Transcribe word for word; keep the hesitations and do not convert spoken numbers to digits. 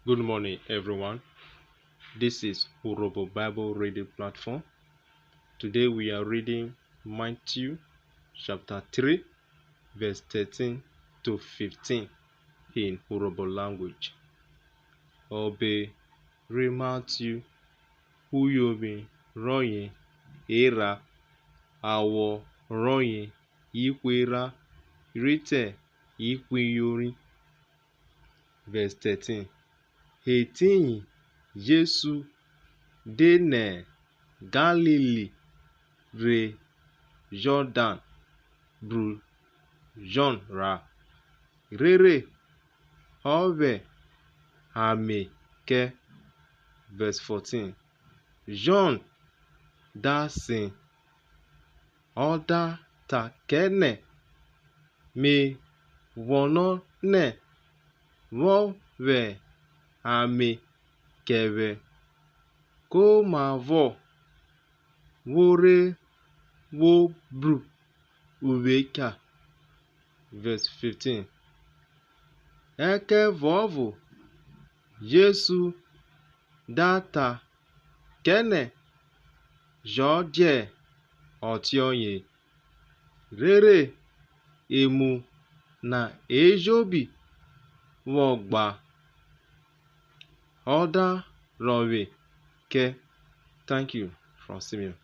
Good morning, everyone. This is Urhobo Bible Reading Platform. Today we are reading Matthew chapter three, verse thirteen to fifteen in Urhobo language. Ọbe ri Matthew, uyovwin rọyen erha, awọ rọyen ihwe erha rhi te ihwe iyorin. Verse thirteen. Etiyin Jesu de nẹ Galili rhe Jọdan bru Jọn ra, rere ọ vwẹ ame kẹ. Verse fourteen. Jọn da sen, ọ da ta kẹ nẹ, Me guọnọ nẹ wọ vwẹ ame kẹ vwẹ, ko mavọ wo rhe vwo bru uvwe cha? Verse fifteen. Ẹkẹvuọvo Jesu da ta kẹ nẹ, Jọ djẹ ọtiọye, rere emu na ejobi vwọ gba, ọ da rhọvwe kẹ. Thank you, from Simeon.